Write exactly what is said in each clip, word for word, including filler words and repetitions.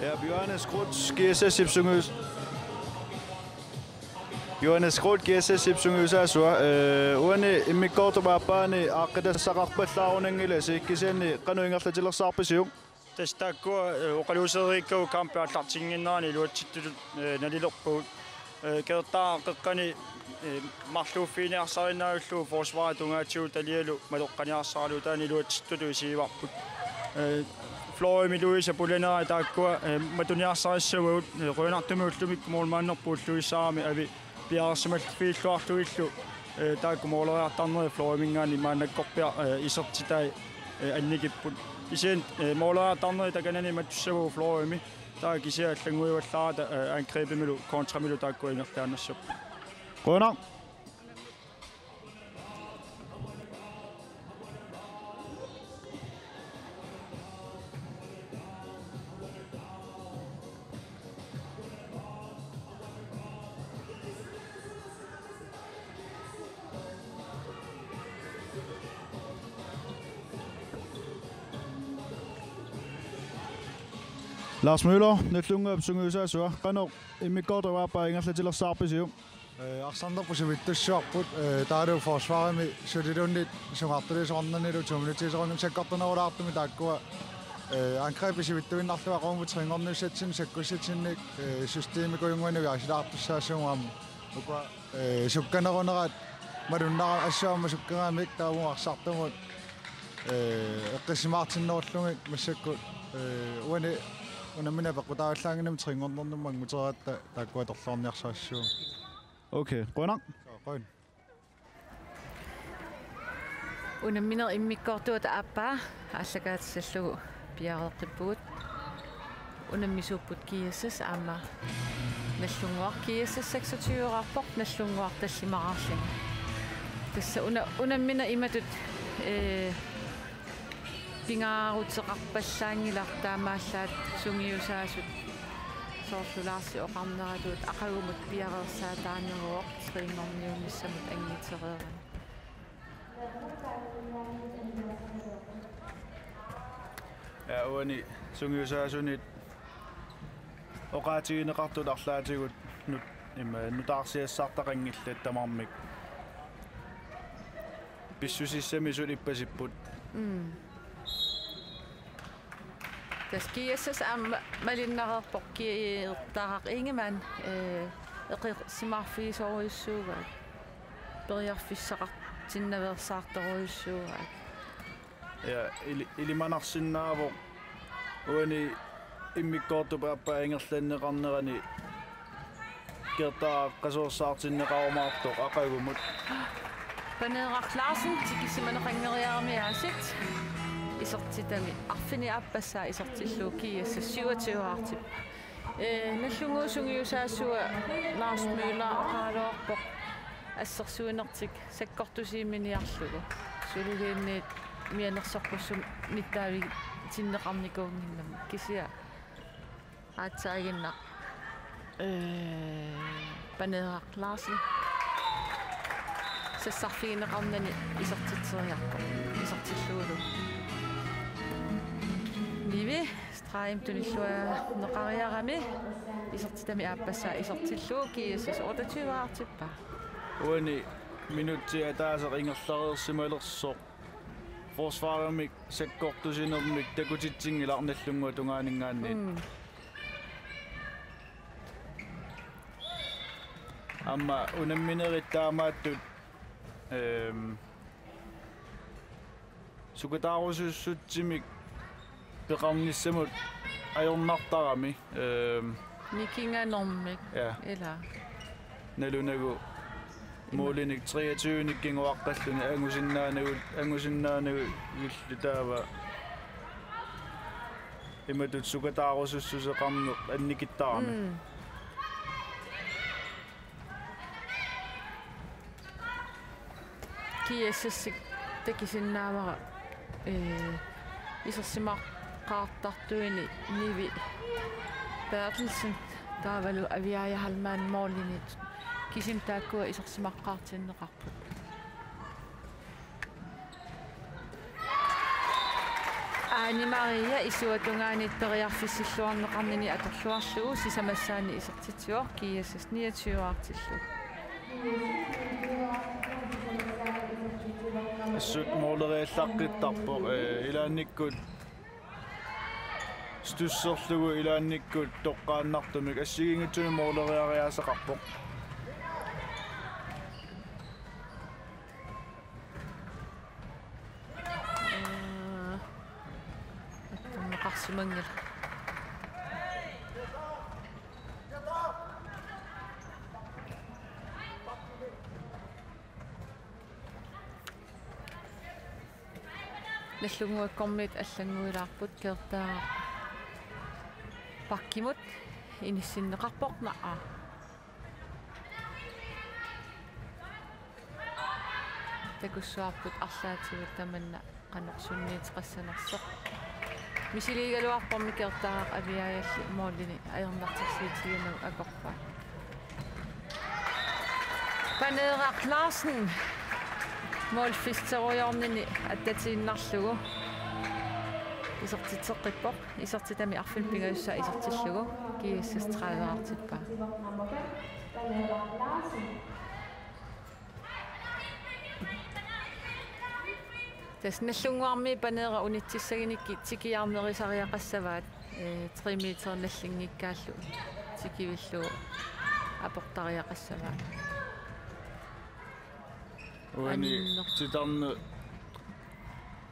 Ja, Johannes Groth, G S S-ip sungius-, Johannes Groth, G S S-ip sungiusaasua, eh, uani immikkoortup aappaani aaqqitassaqarpallaarunanngilasi, kisianni qanoq ingerlatilersaarpisiuk? Tassa taakkua, eh, oqaluuseriikkagut kampip aallartinnginnerani iluatsittutut, eh, nalilerpagut. Eh, Qeqertaaqqap qeqqani, eh, marluuffiginiarsarinnaavillugu forsvarip tungaatigut talialu matoqqaniarsaralugu taanna iluatsittutut isigivarput. Eh, Floremi Louise pulanera taakkua, eh, matuniarsarissavagut, eh, qujanartumik ullumikkut målmanderput ulluissaarami avi piareersimaffigilluarlugillu, eh, taakku måleriartarnerit Floreminngaanniit maannakkorpiaq, eh, isertitai, eh, annikipput. Kisianni, eh, måleriartarnerit takanani matussavagut Floremi. Taava kisianni allannguivallaarata, eh, angrebimilu kontramilu taakku ingerlaannassapput. Qujanaq. Lars Møller, Nagdlunguup sungiusaasua, qanoq immikkoortup aappaa ingerlatilersaarpisiuk? Eh, arsarnerput sivittussavarput, eh, taavalu forsvarimi suliluunniit sungaartuliisoqarnanilu to minutsit soqanngim sakkortunerulaartumik taakkua, eh, angrebi sivittuinnarlugu aqagumut tregongorniussatsinnik sakkussatsinnik, eh, systemi kujunnguanik aasilaartussaassaguma aamma. Ukua, eh, sukkanerunerat malunnarami assut aamma sukkagamik taava arsartumut, eh, eqqissimaartinnerullugit massakkut, eh, uani unammineq peqqutaavallaannginnami tregongornermut angutereeratta taakkua atorluarniarsarissavagut. Okay, qujanaq. Qujan. Unammineq immikkoortuata aappaa aallakaatissallugu piareeqqippugut. Unammisuupput G S S aamma Nagdlunguaq, G S S seksogtyve-raarpoq, Nagdlunguaq tallimaraarluni. Tassa una-, unammineq imatut, eh, pingaaruteqarpallaanngilaq taamaallaat sungiusaasut soorlu Larsi oqarneratut aqagumut piareersaataaneruvoq tregongorniunnissamut anngitsereerami. Ja, uani sungiusaasunit oqaatigineqartut arlaatigut nut-, ima, nutaarsiassartaqanngillat tamarmik. Pissusissamisut ippasipput. Mm. Tassa G S S aamma malinnareerpoq Qeqertaaqqap Ingemann, eh, eqqissimaarfigisorujussuugaat. Periarfissaqartinnaveersaartorujussuugaat. Ja, ili-, ilimanarsinnaavoq uani immikkoortup aappaa ingerlanneqarnerani Qeqertaaqqap qasuersaartinneqarumaartoq aqagumut. Paneeraq Larsen tikisimaneqanngeriarami aasiit isertitami arfineq-aappassaa isertillugu G S S syvogtyve-raartippoq. Eh, Nagdlunguup sungiusaasua Lars Møller oqaraluarpoq assersuinertik sakkortusiimminiarlugu. Suliluunniit mianersoqqussummik nittaavitinneqarnikuunnginnami kisianni aatsaaginnaq, eh, Paneeraq Larsen sassarfigineqarnani isertitseriarpoq. Isertillugulu. Nivi Strejim tunilluarneqariarami isertitami aappassaa isertillugu G S S otteogtyve-raartippaa. Uani minutsi ataaseq ingerlareersimalersoq forsvarimik sakkortusinermik takutitsinngilaq Nagdlunguup tungaaninngaanniit. Mm. Aamma unamminerit taamaattut, ehm, sukataarusussutsimik peqarnissamut ajornartarami, ehm, nikinganermik. Ja. Ila. Nalunagu ima. Målinik treogtyvenik kinguaqqalluni angusinnaanagu-, angusinnaanagullu taava imatut sukataarusussuseqarneq annikittarami. Mm. G S S-ip takusinnaavara, eh, isersimaqqaartartuini Nivi Berthelsen taavalu Aviaja Hallmann målinit, kisimi taakkua isersimaqqaartinneqarput. Aa, Anne Maria isuata tungaanut periarfissilluarneqarnini atorluarlugu sisamassaani isertitsivoq, G S S niogtyve-artillugu. Assut måleriallaqqittarpoq, eh, ilaannikkut stusserlugu ilaannikkut toqqaannartumik assigiinngitsunik måleriariaasaqarpoq. Aa, attorneqarsimanngilaq. Nallunnguakkormiit allannguilaarput, Keertaaraq bakkimut inissinneqarpoq, naa. Takussuarput arlaatigut tamanna qanoq sunniuteqassanersoq. Misiliigaluarpormi Keertaaraq Aviajalli målini ajornartorsiutiginagu akorpaa. Paneeraq Larsen målfesterujoornini attatiinnarlugu isertitseqqippoq. Isertitami arfineq-pingajussaa isertillugu G S S tredive-artippaa. Tassa Nallunnguarmiut Paneeraq unitsissagunikkit tikiarnerisariaqassavaat, eh, tre meter nallinngikkaallu tikivillugu aportariaqassavaat. Uani Anner. titarne-,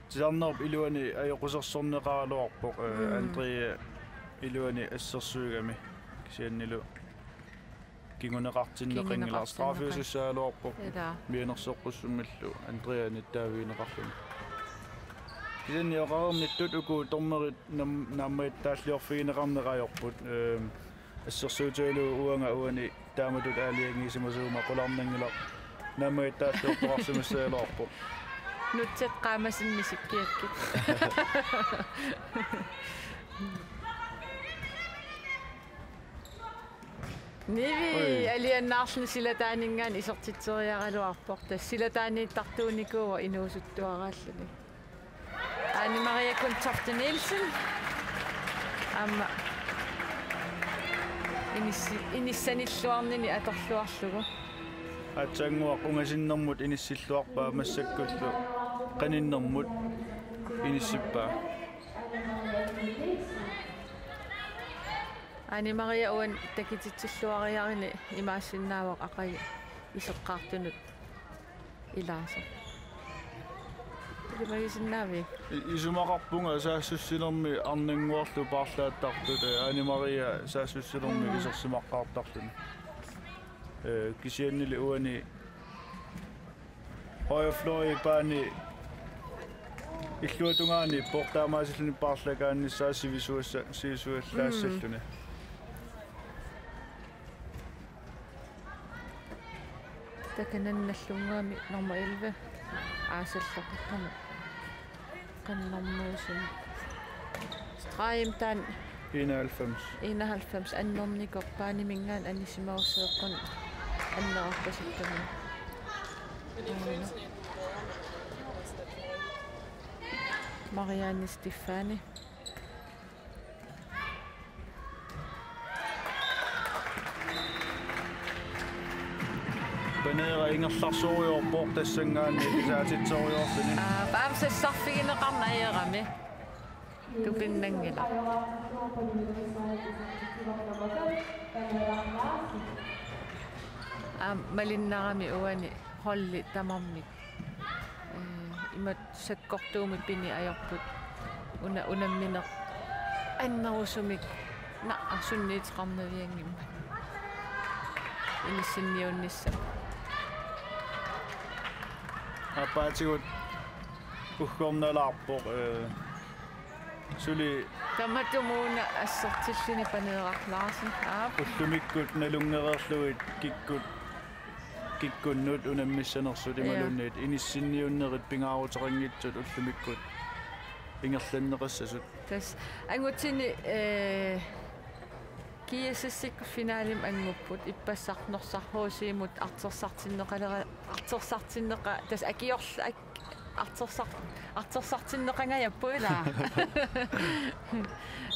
titarnerup iluani ajoqusersorneqaraluarpoq, eh, Mm. Andrea iluani assersuigami kisiannilu kinguneqartinneqanngilaq. Kinguneqartinneqan-, straffeussissagaluarpoq. Ilaa. Mianersoqqussummillu Andreanit taavigineqarluni. Kisianni oqareernittut uku dommerit nam-, naammagittaalliorfigineqarneq ajorput. Ehm, assersuutigalugu uanga uani taamatut aalajangiisimasuuguma qularnanngilaq naammagittaalliortoqarsimassagaluarpoq. Nutsit qaamasinnit sikkiakkit. Nivi Oj. Aliannaarluni silataaninngaanniit isertitseriaraluarpoq. Tassa silataaniittartuunikuuvoq inuusuttuaraalluni. Anne Maria Kundtofte Nielsen. Aamma inissi-, inissanilluarnini atorluarlugu. Aatsaannguaq ungasinnermut inissilluarpaa massakkullu qaninnermut inissippaa. Anne Maria uani takutitsilluariarini imaassinnaavoq aqagu iseqqaartunut ilaasoq. Ilimagisinnaaviuk? I-, isumaqarpunga saassussinermi arnannguarlu paarlaattartut, eh, Anne Maria saassussinermi Mm. isersimaqqaartarluni. Eh, kisiannili uani højre fløj baani illuatungaani portaamaasilluni paarlakaannissaa sivisuassa-, sivisuallaassalluni. Mm. Takanna Nallunnguami nummer elleve aasalloqarpoq. Qannormuusunik. Stregen taanna enoghalvfems. Enoghalvfems annernikoq baaniminngaanniit anisimagussavarput annerarpasittumik. Marianne Steffani. Paneeraq ingerlaarsorujoorpoq tassanngaanniit isaatitsorujoorluni. Aa, aamma sassarfigineqarneq ajorami. Tupinnanngilaq. Aamma malunnarami uani holdit tamarmik. Eh, imatut sakkortuumik pineq ajorput. Una-, unammineq annerusumik. Naa, sunniuteqarnavianngimmat. Inissinniunnissaq. Aappaatigut uggornalaarpoq, eh, suli. Tamatumuuna assertilluni Paneeraq Larsen. Aap. Ullumikkut nalunngereerlugit kikkut kikkunnut unammissanersut, ja, imaluunniit inissinniunnerit pingaaruteqanngitsut ullumikkut ingerlanneqassasut. Tassa angutinni, eh, G S S-ikkut finalemi angupput, ippassaq Norsaq H C-mut artorsartinneqalera-, artorsartinneqa-, tassa akiorl-, ak-, Artorsar-, artorsartinneqangajapput ilaa.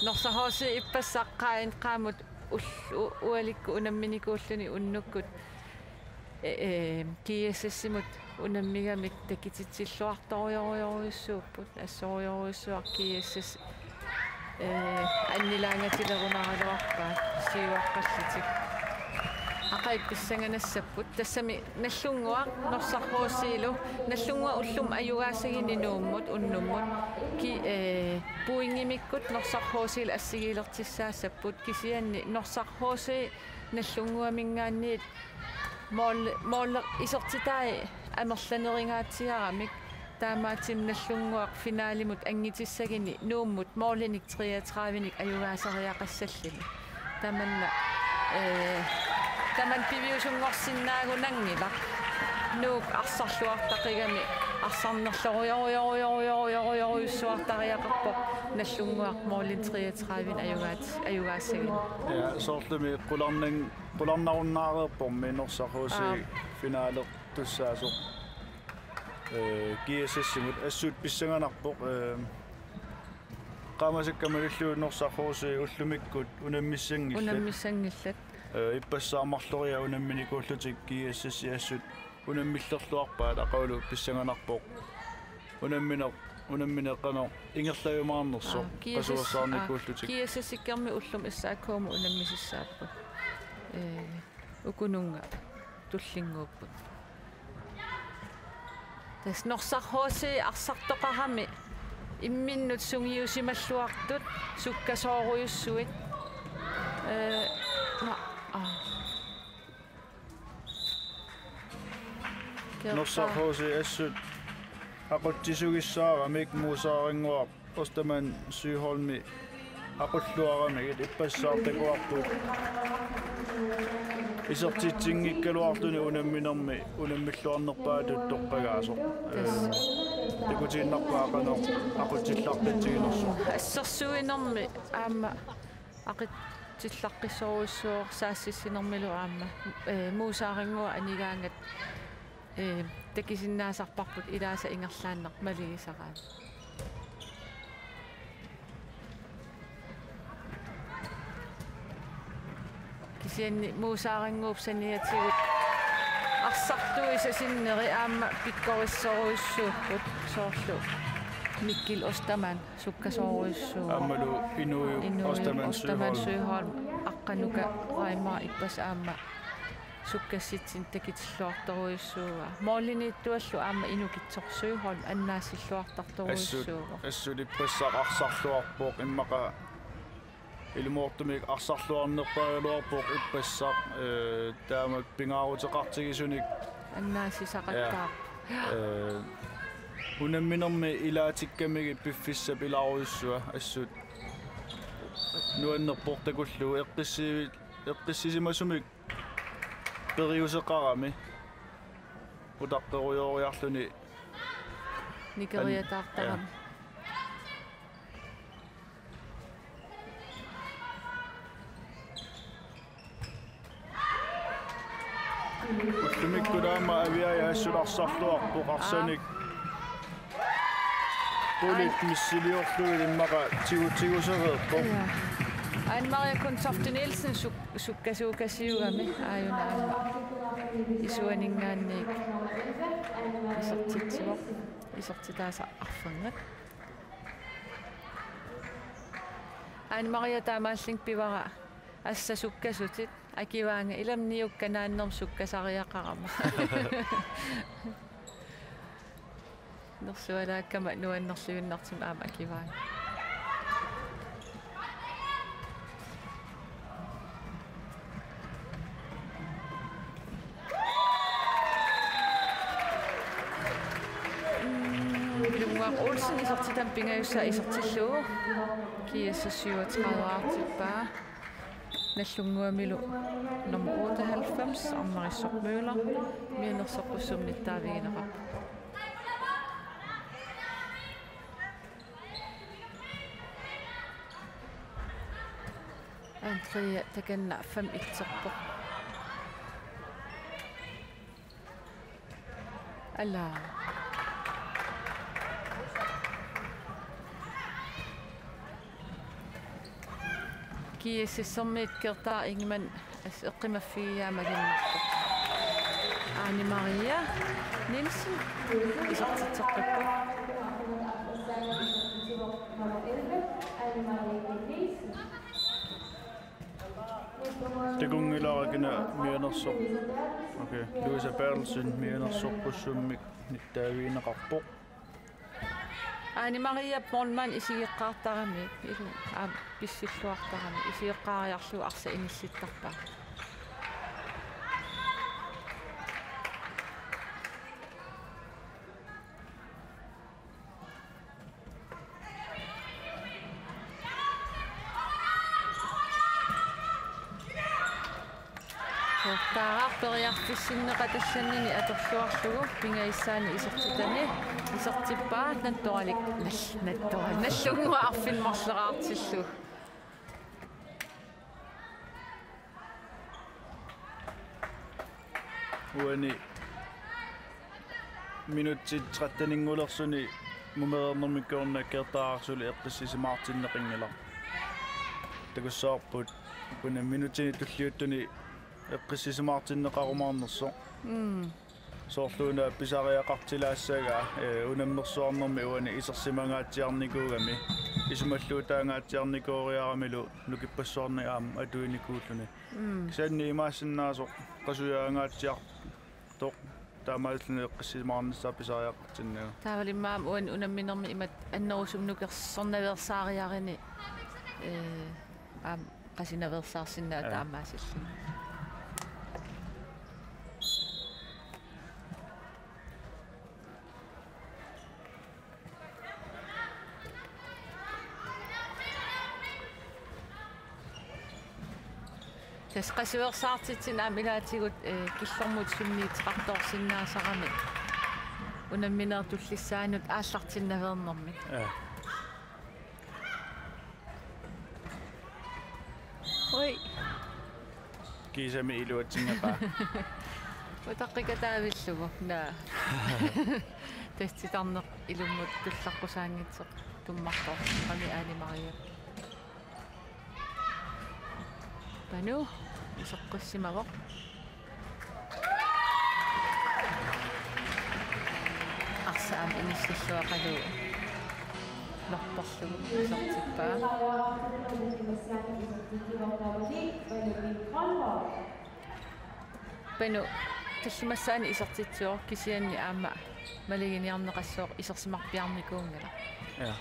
Norsaq H C ippassaq qain qaamut ul-, u-, ualikkut unamminikuulluni unnukkut, e, e, G S S-imut unammigamik takititsilluartorujorujorujussuupput, assorujorujussuaq G S S, e, annilaangatilerunaraluarpaat siuaqqallutik. Aqagu pissanganassapput. Tassami Nagdlunguaq Norsaq H C-lu, Nagdlunguaq ullumi ajugaassaguni Nuummut unnummut. Ki-, e, pointimikkut Norsaq H C-lu assigiilertussaassapput, kisianni Norsaq H C Nagdlunguaminngaanniit mål-, mål-, isertitai amerlaneringaatsiaramik, taamaattumik Nagdlunguaq finalimut anngutissaguni Nuummut målinik treogtredivenik ajugaasariaqassalluni. Tamanna, e, tamanna piviusunngorsinnaagunanngilaq. Nuuk arsarluartaqigami arsarnerlorujorujorujorujorujorujorujussuartariaqarpoq Nagdlunguaq målinik treogtredivenik ajugaat-, ajugaassaguni. Ja, soorlumi qularnan-, qularnarunnaareerpormi Norsaq H C Aap. Finalertussaasoq. E, G S S-imut assut pissanganarpoq, e, qaamasakka malillugu Norsaq H C ullumikkut unammissanngillat. Unammissanngillat. E, ippassaq marloriarluni unamminikuullutik G S S-i assut unammillerluarpaat, aqagulu pissanganarpoq. Unammineq, unammineq qanoq ingerlajumaarnersoq. Aa, G S S, qasuersaarnikuullutik. Aa, G S S-ikkermi ullumi S A K-mut unammisussaapput. E, ukununnga tullinnguupput. Tassa Norsaq H C arsartoqarami imminnut sungiusimalluartut sukkasoorujussuit. E, ma-, aa. Norsaq H C assut aqutsisugissaaramik Muusaaringuaq Ostermann Søholmi aqulluaramigit ippassaq takuarput isertitsinngikkaluarluni unamminermi unammilluarnerpaatut toqqagaasoq. Tassa. E, takutiinnarpaa qanoq aqutsillartatsiginersoq. Assersuinermi aamma aqutsillaqqissorujussuuvoq, saassissinermilu aamma, e, Muusaaringuaq anigaangat, e, takusinnaasarparput ilaasa ingerlaannaq malugisaraat. Kisianni Muusaaringuup saniatigut arsartuisa sinneri aamma pikkorissorujussuupput, soorlu Mikkel Ostermann sukkasoorujussuuvoq. Aammalu Inuujup Inuujup Ostermann Ostermann Søholm. Søholm, Aqqanuka Reimer ippassaq aamma sukkassitsinni takutilluartorujussuuaa. Målimiittuallu aamma Inukitsoq Søholm annaassilluartartorujussuuvoq. Assut, assut ippassaq arsarluarpoq, immaqa ilumoortumik arsarluarnerpaagaluarpoq ippassaq, e, taama pingaaruteqartigisunik. Annaassisaqattaarpoq. Ja. E, unamminermi ilaatikkamigit piffissap ilaarujussuaq assut nuannerpoq takullugu eqqissi-, eqqissisimasumik periuseqarami utaqqerujooriarluni nikeriataartarami. Ja. Ullumikkut aamma Aviaja assut arsarluarpoq, arsanik. Aa. Pulit missiliorlugit immaqa tigu-, tigusereerpoq. Ja. Anne Marie Kuntofte Nielsen suk-, sukkasuukasiugami aajuna aamma isuaninngaanniit isertitsivoq, isertitaasa arfernat. Anne Marie taamaalilluni pivara assut sukkasutit, akivaanga ilami niukka naannermi sukkasariaqarama. Nersualaakkama nuannerluinnartumik aamma akivaanga. Mm, Lundgaard Olsen isertitami pingajussaa isertillugu. G S S syvogtredive artippaa. Nagdlunguamilu nummer otteoghalvfems, Arnarissoq Møller, mianersoqqussummik nittaavigineqarpoq. Andrea takanna fem etserpoq. Ala. G S S-ermiit Gerda Ingemann as-, eqqumaffigigaa malunnarpoq. Ane Maria Nielsen isertitseqqippoq. Takunngilara kina mianersoq. Okay, Louisa Berthelsen mianersoqqussummik nittaavigineqarpoq. Ane Maria Bornmann isigeqqaartarami, ilu, aamma pissilluartarami, isigeqqaariarlugu arsaq inissittarpaa. Gertaaraq periarfissinneqatallannini atorluarlugu pingajussaanik isertitani isertippaa nattoralik-, nal-, nattoralik-, Nallunnguaq arfineq-marleraartillugu. Uani minutsit tretteninngulersuni mumereernermikkoorna Gertaaraq suli eqqissisimaartinneqanngilaq. Takussavarput una minutsini tulliuttuni eqqissisimaartinneqarumaarnersoq. Mm. Soorlu una pisariaqartilaassagaa, ee, unammersuarnermi uani isersimangaatsiarnikuugami, isumalluutaangaatsiarnikooriaramilu nukippassuarnik aamma atuinikuulluni. Mm. Kisianni imaassinnaasoq qasujaangaatsiartoq taamaalluni eqqissisimaarnissaa pisariaqartinnagu. Taavalu immaqa uani unamminermi imatut annerusumik nukersornaveersaariarini, ee, aamma qasinaveersaarsinnaavoq. Aa. Taamaasilluni. Tassa qasuersaartitsineq aamma ilaatigut, ee, killormut sunniuteqartoorsinnaasarami unammineq tullissaanut aallartinnaveernermik. Aa. Ui. Kiisami iluatsinngapaa. Utaqqikataavillugu, naa. Tassa titarneq ilummut tullaqqusaanngitsoq tummartoorami Ane Maria. Panu iseqqussimavoq. Arsaq aamma inissilluaqalugu norporlugu isertippaa. Panu tallimassaanik isertitsivoq kisianni aamma maluginiarneqassooq isersimarpiarnikuunngilaq. Ja.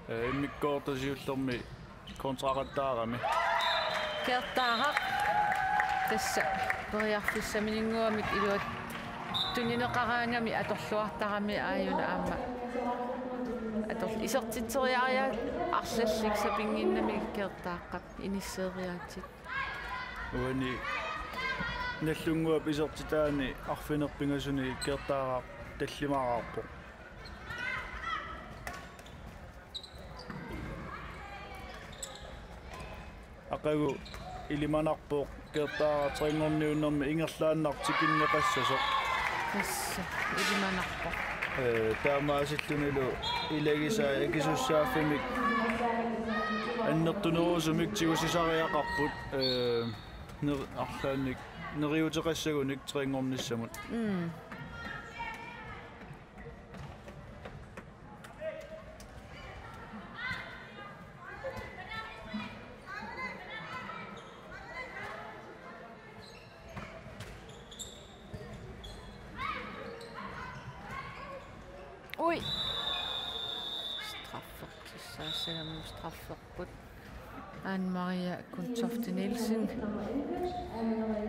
Ee, immikkoortoq siullermi kontraqattaarami. Gertaaraq. Tassa periarfissamininnguamik iluat tunineqaraangami atorluartarami aajuna aamma. Ator-, isertitseriariaat arlallit sapinnginnamik Gertaaqap inisseeriaatsit. Uani Nallunnguap isertitaani arfineq-pingasuni Gertaaraq tallimaraarpoq. Aqagu ilimanarpoq Gertaaraq tre-nngorniunnermi ingerlaannaq tikinneqassasoq. Tassa, ilimanarpoq. Ee, taamaasillunilu ilagisaat akisussaaffimmi annertunerusumik tigusisariaqarput, ee, ner-, arlaannik neriuuteqassagunik tre-nngornissamut. Mm. Ui. Straffertussaassagamik strafferput. Ane Maria Gundtoft Nielsen,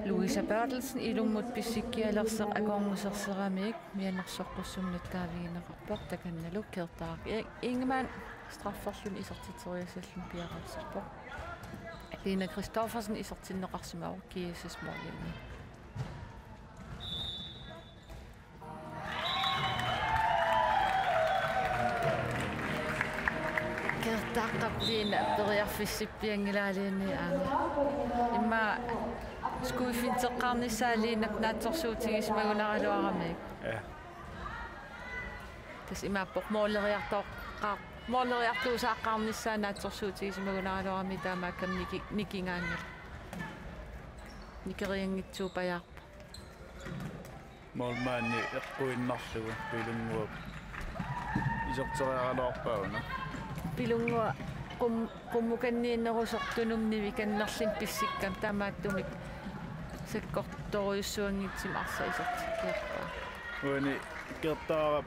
Louisa Berthelsen ilummut pissikkialersoq akornuserseramik mianersoqqussummik nittaavigineqarpoq, takannalu Gertaaraq Ingemann strafferluni isertitseriassalluni piareersarpoq. Lina Christoffersen isertinneqarsimavoq G S S-målimi. Gertaaqap Lina periarfissippianngilaa Lina aamma. Immaqa skuffinteqqaarnissaa Linap naatsorsuutigisimagunaraluarami. Ja. Tassa imaappoq måleriartoqqaar-, Måleriartuusaaqqaarnissaa naatsorsuutigisimagunaraluarami taamaakkami niki-, nikingaanngilaq. Nikerianngitsuupajaarpoq. Målmandi eqquinnarlugu Pilunnguap iserteriaraluarpaa una. Pilunnguaq qum-, qummukanniinnerusoq Tunummi nivikannerluni pissikkami taamaattumik sakkortoorujussuanngitsumik arsaq isertikkiarpaa. Uani Kertaarap,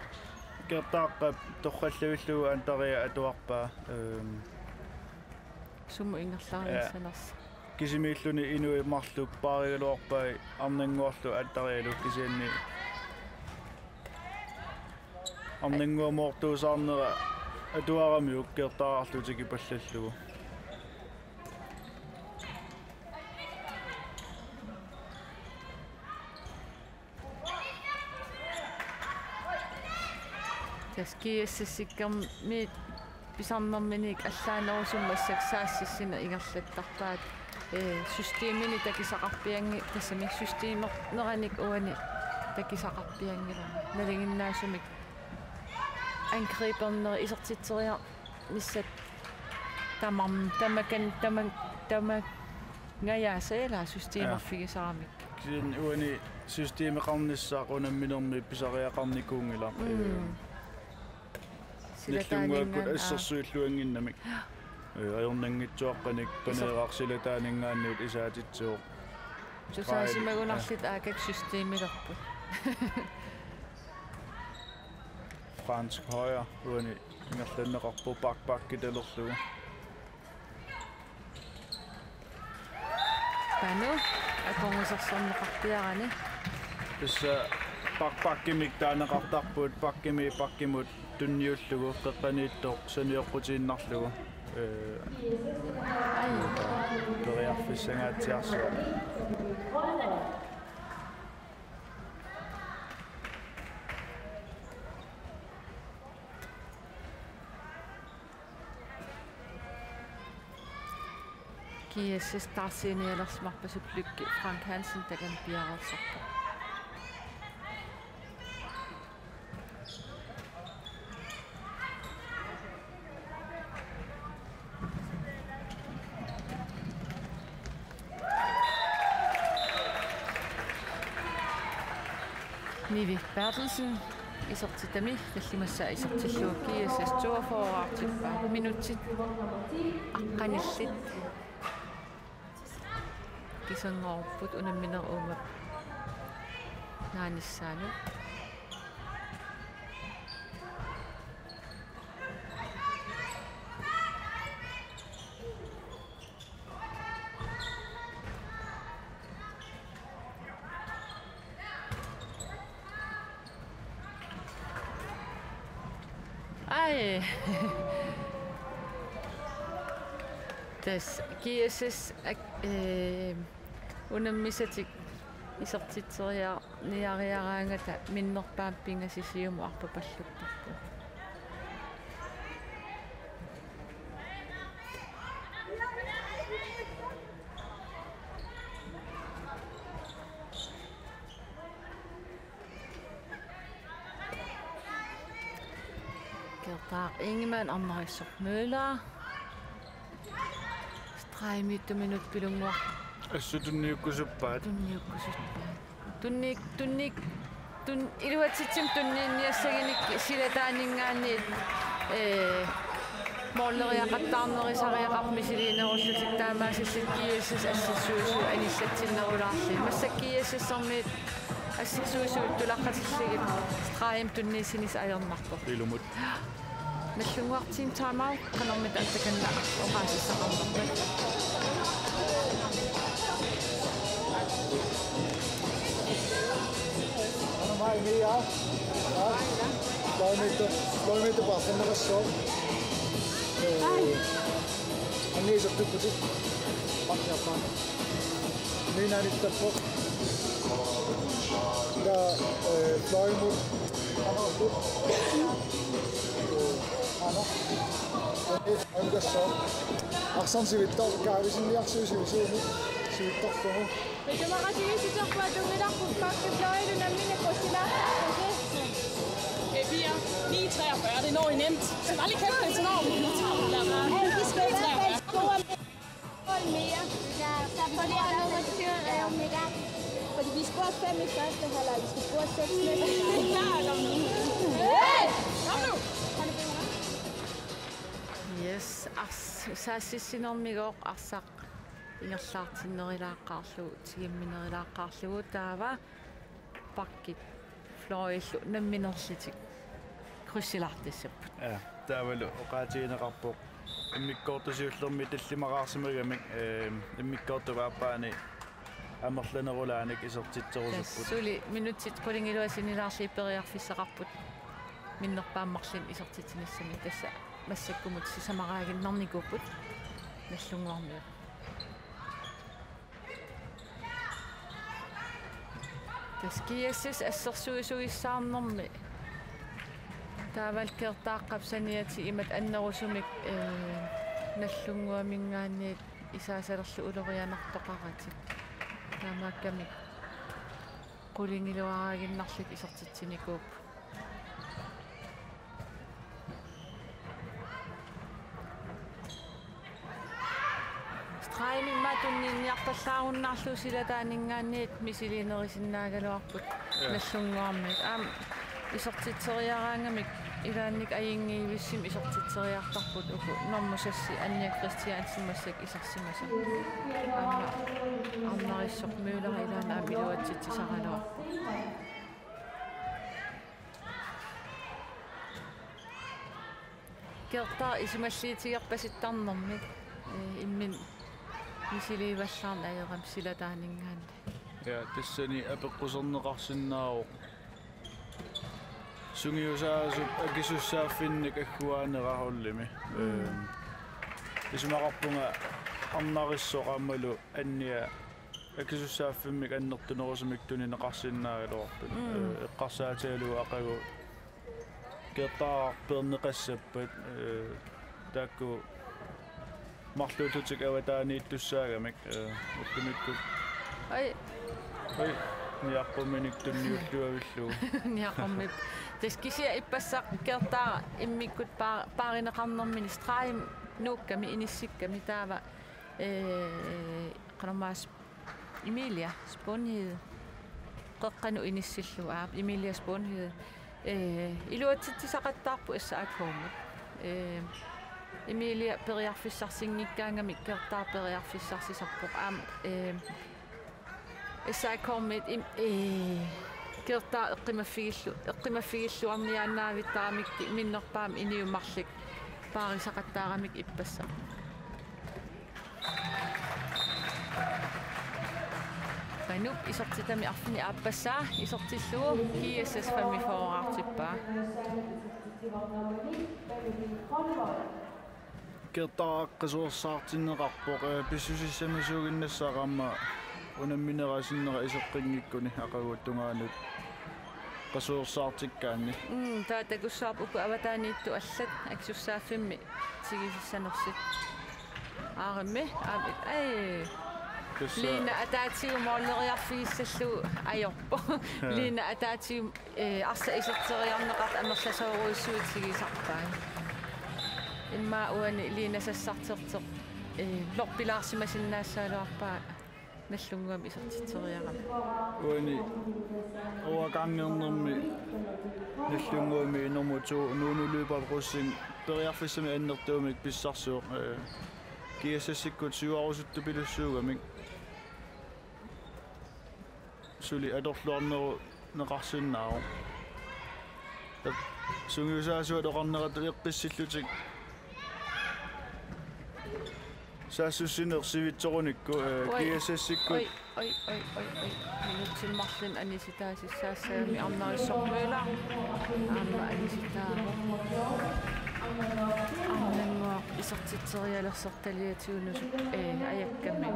Kertaaqqap torrallavillugu antaria atuarpaa. Ehm, Sumut ingerlaarnissanersoq. Ja. Kisimiilluni inuit marluk paarigaluarpai arnannguarlu antarialu kisianni arnannguamoortuusaarnera atuaramiuk Kertaararlu tikipallallugu. Tassa G S S-ikkermiit pisarnerminik allaanerusumik massakkut saassussineq ingerlattarpaat, ee, systemini takusaqarpianngi-, tassami systemernerannik uani takusaqarpianngilarmi. Nalinginnaasumik angriberneri isertitseriarnissat tamam-, tamakan-, tama-, tamangajaasa ilaa systemerfigisaramik. Kisianni uani systemeqarnissaq unamminermi pisariaqarnikuunngilaq. Mm. Ee, nallunnguakkut silataaninngaanniit, aa, assersuilluannginnamik. Ee, ajornanngitsuaqqanik Isor- paneeraq silataaninngaanniit isaatitsivoq. Tusaasimagunarlutik aakak systemilerput. Fransk højre, uani ingerlanneqarpoq bakbakkitalerlugu. Panu, akornusersorneqarpiarani. Tassa bakbakkimik taaneqartarput, bakkimi bakkimut tunniullugu qeqqaniittoq sanioqqutiinnarlugu. Ee, Ai. Periarfissangaatsiarsuaq. G S S taarsiinialersimarpasippoq, Lykke Frank Hansen takanna piareersarpoq. Nivi Berthelsen isertitami tallimassaa isertillugu G S S toogfyrre-artippaat, minutsit aqqanillit kisanngorupput unamminerup uuma naanissaanut. Ai. Tassa G S S ak-, ee, unammisatik isertitseriarniariaraangata minnerpaamik pingasut siumut arpapalluttarput. Kertaaq Ingemann, Arnarissaq Møller. Stregimiittuminut Pilunnguaq. Assut tunniukkusuppaat. Tunniukkusuppaat. Tunniik-, tunniik-, tun-, iluatsitsimik tunniinniassaginik silataaninngaanniit, ee, måleriaqattaarnerisariaqarpoq misiliinerullutik, taamaasillutik G S S assersuisut anillatsinnerulaarlugit. Massakkut G S S-ermiit assersuisut tulaqqatillugit stregimik tunniussinissaq ajornarpoq. Ilumut. Nallunnguartiim timeout, qanormita takanna oqaasissaqarnerpat. Anna mai mia. Fløjmiittoq, fløjmiittoq paarsinneqassooq. Ee, anniisertukkutik. Markiarpaat. Miinaanittappoq. Taava, ee, fløjmut. Aana. Aana. Aana. Arsaq sivittar-, kaavisinniarsiuk sivisuumik. Sivittarlugu. Isumaqatigiissiterput atunngilarput bakkefløjinut nammineq qussilaartarpusi. Ni treogfyrre, det når I nemt. Så bare lige kæmpe, så når I. Ni treogfyrre. Mål mere. Ja, så får de her nummer tyve, øh, mere. Fordi vi scorede fem i første halvleg, vi skal score seks næste gang. Klar, kom nu. Hey! Kom nu! Yes, ars-, saassussinermigooq arsaq ingerlaartinnerulaaqqaarlugu, tigumminerulaaqqaarlugu taava bakkit fløjillu namminerlutik krydsiliartassapput. Ja, taavalu oqaatigineqarpoq immikkoortoq siullermik tallimaqaarsimagamik, ehm, immikkoortup aappaani amerlanerulaanik isertitserusupput. Tassa suli minutsit qulingiluat sinilaarlugit periarfissaqarput minnerpaamik marlunnik isertitsinissamik, tassa massakkumut sisamaraaginnarnikuupput Nagdlunguarmiut. Tassa G S S assersuisuissaarnermi taavalu Gertaaqqap saniatigimmat annerusumik, eh, Nagdlunguaminngaanniit isaasalerlutik ulorianartoqaratik. Taamaakkamik qulingiluaraaginnarlutik isertitsinikuupput. Stregimik tunniunniarpallaarunnaarlugu silataaninngaanniit misiliinerusinnaagaluarput. Ja. Nagdlunguarmiut. Aamma isertitseriaraangamik ilaanni ajunngivissumik isertitseriartarput uku. Normu seks Anja Christiansen massakkut isersimasoq. Aamma Arnarissoq Møller ilaanni aamma iluatsitsisaraluarpoq. Gertaaq isumalliutigerpasittarnermik, eh, imminut misiliivallaarneq ajoramik silataaninngaanniit. Ja, tassani apeqquserneqarsinnaavoq. Sungiusaasup akisussaaffinnik agguaanera holdimi. Mm. Ehm, isumaqarpunga Arnarissoq aammalu Anja akisussaaffimmik annertunerusumik tunineqarsinnaagaluarput. Mm. Eh, eqqarsaatigalugu aqagu Gertaaq peerneqassappat, eh, taakku marluullutik avataaniittussaagamik, eh, ullumikkut. Oj. Oj, niaqquminik tunniulluavillugu. Niaqqummi. Tassa kisianni ippassaq Gertaaq immikkut paa-, paarineqarnermini stregimut nuukkami inissikkami taava, eh, qanormaas Emilia Sponhede. Qeqqanut inissillugu, aap, Emilia Sponhede. Eh, iluatsitsisaqattaarpoq S A K-mut. Eh, Emilia periarfissarsinngikkaangamik Gertaaq periarfissarsisarpoq. Aamma, eh, S A K-mut im-, eh, Gertaaq eqqumaffigillu-, eqqumaffigilluarniaannavittaramikku minnerpaamik inuit marluk paarisaqattaaramikku ippassaq. Qanoq isertitami arfineq-aappassaa isertillugu G S S femogfyrreqartippaa. Gertaaq qasuersaartinneqarpoq, eh, pissusissamisuuginnassaaq aamma unamminera sinnera iseqqinngikkuni aqagu tungaanut qasuersaartikkaanni. Mm, taava takussavarput uku avataaniittut allat akisussaaffimmik tigusissanersut. Aarimmi, aamma, ai. Tassa Lina ataatigut måleriarfigissallugu ajorpoq. Ja. Lina ataatigut, eh, arsaq iserteriarneqartoq amerlasoorujussuit tigusarpai. Immaqa uani Lina sassartertoq, eh, lorpilaarsimasinnaassagaluarpaa. Nagdlunguami isertitseriarami. Uani uakangernermi Nagdlunguami nummer to, Nuunu Lyberth Rosing, periarfissamik annertuumik pissarsivoq, eh, G S S-ikkut siuarusuttupilussuugamik. Suli atorluarneruneqarsinnaavoq. Sungiusaasuat oqarneratut eqqissillutik saassussineq sivitsorunikku, eh, Oj. G S S-ikkut. Oj, oj, oj, oj, oj. Minutsit marluk anisitaasussaassagamik Arnarissoq Møller. Aamma anisitaavoq. Arnannguaq isertitserialersortaliatigut nusuk, eh, ajakkami.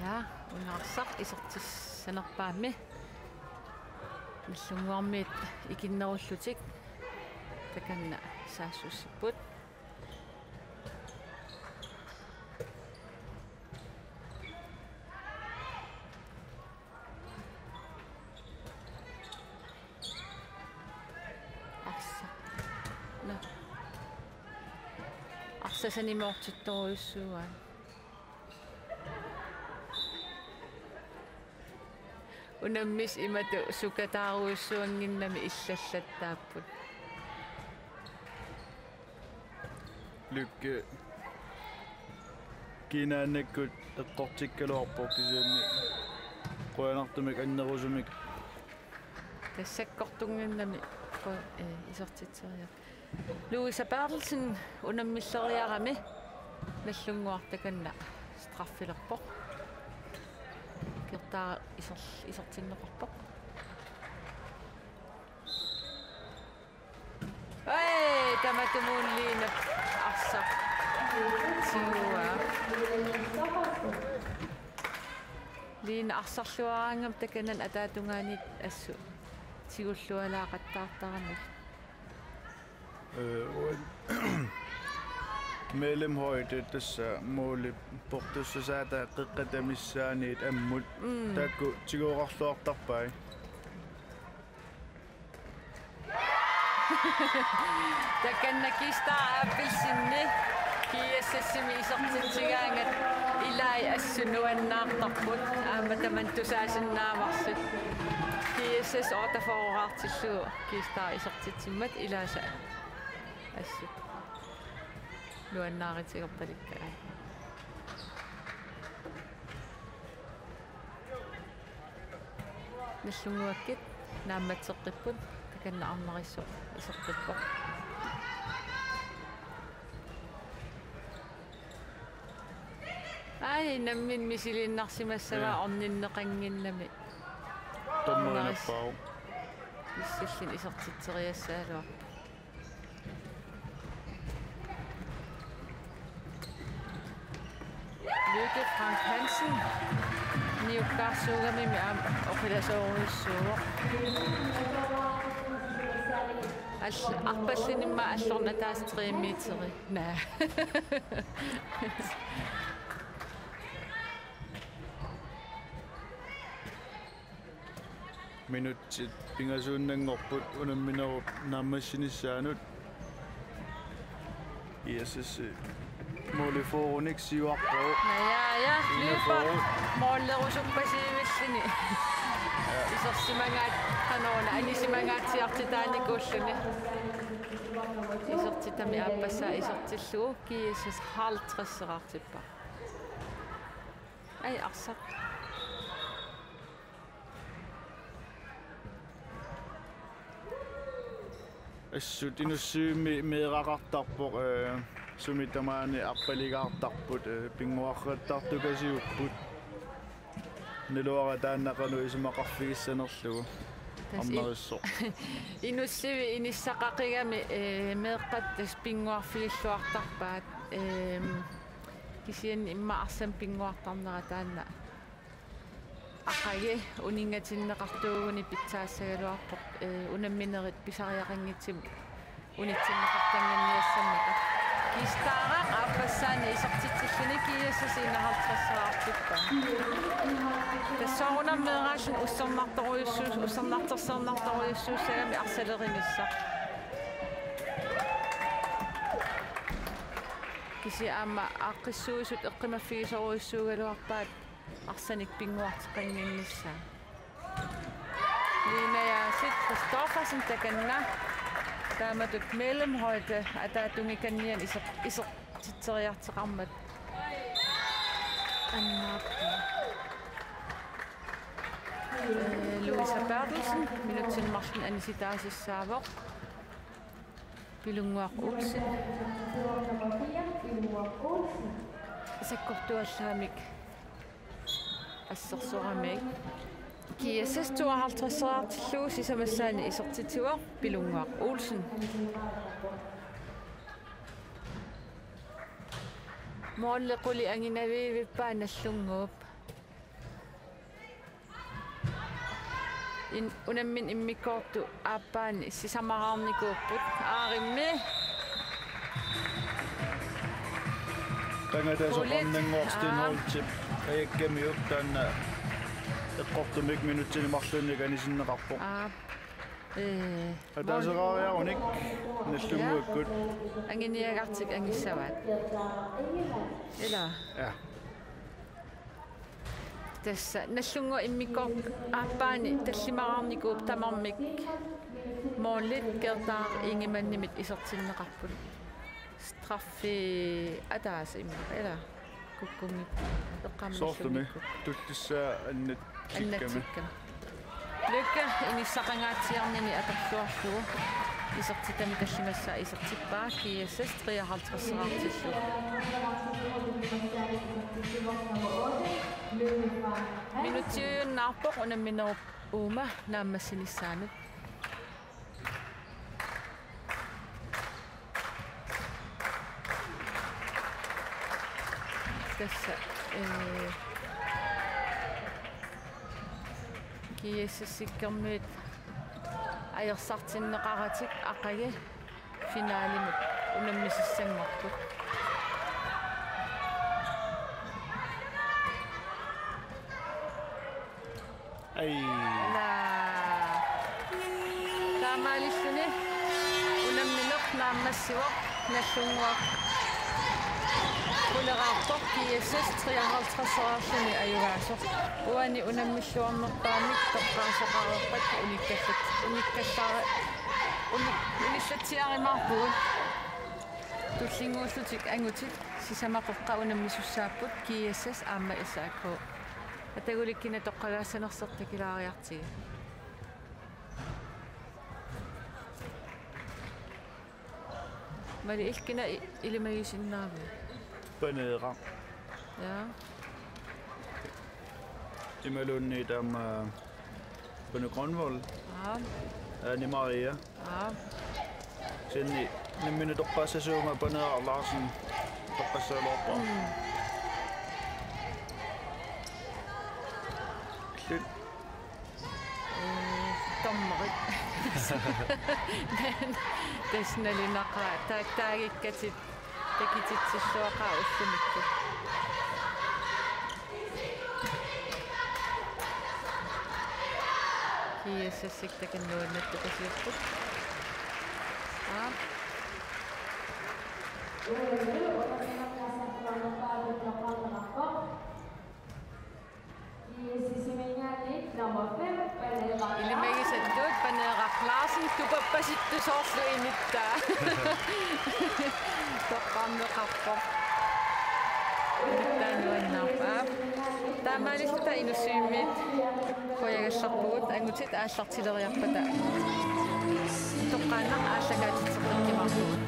Ja, ungarsaq isertissanerpaammi. Nallunnguarmiit ikinnerullutik takanna saassussipput. Arsa. Nå. Arsaq sanimoortittorujussuuaa. Unammisut imatut sukataarujussuannginnami illallattaapput. Lykke kinaannakkut eqqortikkaluarpoq kisianni qujanartumik annerusumik. Tassa sakkortunnginnami qu-, eh, isertitseriarput. Louisa Berthelsen unammilleriarami Nallunnguaq takanna straffilerpoq. Kiortaaq iser-, isertinneqarpoq. Ej, tamatumuuna Line arsaq tiguaa. Line arsarluaraangami takanani ataatungaani assut tigullualaaqattaartarami. Øh, mellemhøjde, tassa målip portussasaata qeqqata missaaniit ammut. Mm. Taakku tigooqarluartarpai. Takanna Kista Abelsen GSS-imi isertitsigaangat ilai assut nuannaartarput aamma tamanna tusaasinnaavarsi. GSS otteogfyrreqartillugu Kista isertitsimmat ilaasa assut nuannaarutigerpalikkaat. Nallunnguakkit naammatseqqipput, takanna Arnarisoq isertippoq. Ai, nammineq misiliinnarsimassavaa. Ja. Orninneqannginnami. Dommerinappaa. Missillin isertitseriassagaluarpoq. Lykke Frank Hansen. Niukkaarsuugamimi aamma oqilasoorujussuuvoq. Al-, arpallinimma allornataas tre meteri. Naa. Minutsit pingasuunnanngorput unamminerup naammassinissaanut. GSS måli fyrrenik siuarpoq. Naja, ja, Lykke. Målilerusuppasivilluni. Ja. Isersimagaat qanoruna anisimagaatsiartitaanikuulluni. Isertitami aappassaa isertillugu GSS halvtredseqartippaa. Ai, arsaq. Assut inussivimmi meeraqartarpoq, eh, sumi tamaani arpaligaartarput, eh, pinnguartartukasiupput. Naluara taanna qanoq isumaqarfigissanerlugu. Tassa i-, Arnarisoq. Inussivik inissaqaqigami, eh, meeqqat tassa pinnguarfigilluartarpaat, ehm, kisianni immaqa arsamik pinnguartarnera taanna aqagu uninngatinneqartuuguni pitsaassagaluarpoq, eh, unamminerit pisariaqanngitsumik unitsinneqartannginniassammata. Kistaaraq aappassaani isertitsilluni GSS enoghalvtredseqartippaa. Tassa soorunami meeraalluni ussernartorujussuus-, ussernartorsiornartorujussuussagami arsalerinissaq. Kisianni aamma aaqqissuisut eqqumaffigisorujussuugaluarpaat arsanik pinnguarteqannginnissaa. Lina Jersey Christoffersen takanna. Taamatut mellemhøjde ataatungikanniani iser-, isertitseriartoqarmat. Annaappa. Eh, Louisa Berthelsen, minutsini marlunni anisitaasussaavoq. Pilunnguaq Olsen. Sakkortuallaamik assersoramik. GSS tooghalvtredseqartillugu sisamassaani isertitsivoq Pilunnguaq Olsen. Måli quli anginaviivippaa Nallunnguup. In-, unammineq immikkoortut aappaanni sisamaraarnikuupput. Aarimmi. Tangata Pulit. Soqarnanngortinholtip ajakkamiuk taanna eqqortumik minutsini marlunnik anisinneqarpoq. Aap. Ee. Ataaseqaariarunik Nallunnguakkut. Anguniagartik angissavaat. Ila. Ja. Tassa Nallunnguaq immikkoortut aappaanni tallimaraarnikuupput tamarmik. Målit Gerda Ingemannimit isertinneqarput. Straffi ataaseq immaqa ila kukkunngippat eqqaamani. Soorlumi Nallunnguakkut. Tullissaa annat- Annatsikkami. Lykke inissaqangaatsiarnini atorluarlugu. Isertitami tallimassaa isertippaa G S S treoghalvtredsertillugu. Minutsiujunnaarpoq unamminerup uuma naammassinissaanut. Tassa, ee, G S S-ikkermiut ajorsartinneqaratik aqagu finalimut unammisassanngorput. Ai. Naa. Taamaalilluni unammineq naammassivoq, Nallunnguaq quleraarpoq, G S S treoghalvtredserluni ajugaasoq. Uani unammilluarnerpaamik toqqaasoqareerpat unikkallat-, unikkallara-, unik-, unillatsiarumaarpugut. Tullinnguullutik angutit sisamat qeqqat unammisussaapput, G S S aamma S A K. Atagulikkut kina toqqagaassanersoq takilaariartigu. Mali, illit kina i-, ilimagisinnaaviuk? Paneeraq. Ja. Imaluunniit taama Benny Grønvold. Aap. Anne Maria. Aap. Kisianni nammineq toqqaassasuuguma Paneeraq Larsen toqqassagaluarpara. Mm. Illit. Ee, dommerit. Tassa nalunaqaaq, taak-, taagikkatit. Takutitsilluaqaaq ullumikkut. G S S-ikkut takannuinnartut kasiupput. Aap. Ilimagisattut Paneeraq Larsen tupappasittoq soorlu inuttaa. Toqqarneqarpoq. Inuttaa nuannaarpoq. Taamaalilluta Inussivimmiit qujagallarpugut, angutit aallartileriarpata toqqaannaq aallakaatitseqqikkumaarpugut.